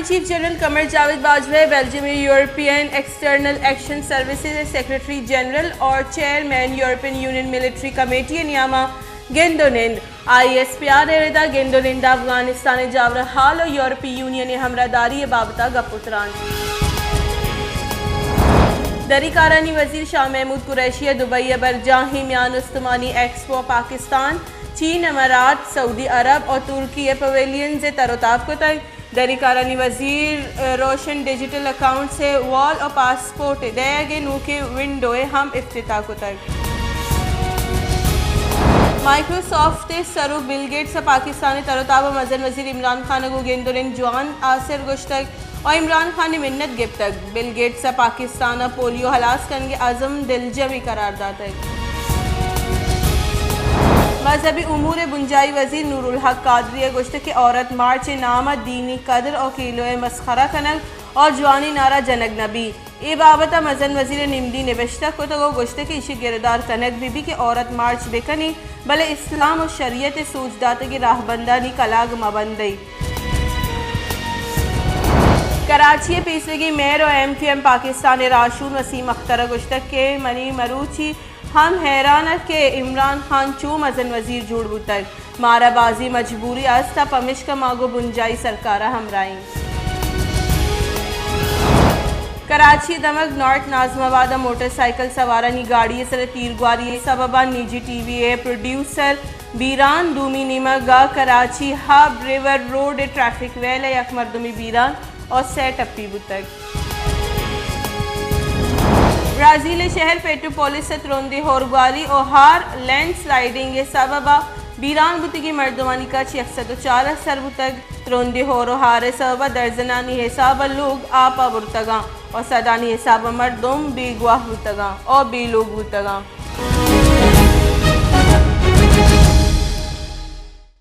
Chief general Qamar جاوید باجوہ ء بیلجیم ء European external action services ء سیکرٹری جنرل اور chairman European union military committee ء نیاما گند و نند۔ آئی ایس پی آر ء ردا گند و نند ء افغانستان ء جاور حال و یورپی یونین ء ہمراہداری ء بابت ء گپ و تران۔ دری کارانی وزیر شاہ محمود قریشی ء دبئی ء برجاہیں میان استمانی ایکسپو پاکستان، چین، امارات، سعودی عرب اور ترکی ء پویلینز ء تر و تاب کتگ۔ دری کارانی وزیر روشن ڈیجیٹل اکاؤنٹس ء وال و پاسپورٹ ء دئیگ ء نوکیں ونڈو ء ہم افتتاح کتگ۔ مائیکروسافٹ ء سروک بل گیٹس ء پاکستان ء تر و تاب ء مزن وزیر عمران خان ء گوں گند و نند جوان آسر گوشتگ و عمران خان ء منت گپتگ۔ بل گیٹس ء پاکستان ء پولیو ہلاس کنگ ء عزم دلجمی قرار داتگ۔ مذہبی امور ء بنجاہی وزیر نور الحق قادری ء گوشتگ کہ عورت مارچ ء نام ء دینی قدر و کیلو ء مسخرہ کنگ و جوانیں نعرہ جنگ نہ بیت۔ اے بابت ء مزن وزیر ء نمدی نبشتہ کتگ و گوشتگ کہ ایشی ء گردار کنگ بہ بیت کہ عورت مارچ بہ کنی، بلے اسلام و شریعت ء سوج داتگیں راہبندانی کلاگ مہ بندیت۔ کراچی ء پیسریگیں میئر و ایم کیو ایم پاکستان ء راہشون وسیم اختر ء گوشتگ کہ منی مروچی ہم حیران ات کہ عمران خان چو مزن وزیر جوڑ بوتگ۔ مارا بازیں مجبوری است ء پمشکا ما گوں بنجاہی سرکار ء ہمراہ ایں۔ کراچی ء دمگ نارتھ ناظم آباد ء موٹر سائیکل سوارانی گاڑی ء سر ء تیرگواری ء سبب ء نجی ٹی وی ء پروڈیوسر بیران۔ دومی نیمگ ء کراچی ہب ریور روڈ ء ٹریفک ویل ء یک مردمے بیران اور سئے ٹپی بوتگ۔ برازیل ء شہر پیٹروپولس ء ترندیں ہورگواری و ہار لینڈ سلائیڈنگ ء سبب ء بیران بوتگیں مردمانی کچ یک سد و چار ء سر بوتگ۔ ترندیں ہور و ہار ء سبب ء درزنانی حساب ء لوگ آپ ء برتگاں و سدانی حساب ء مردم بیگواہ بوتگاں و بے لوگ بوتگاں۔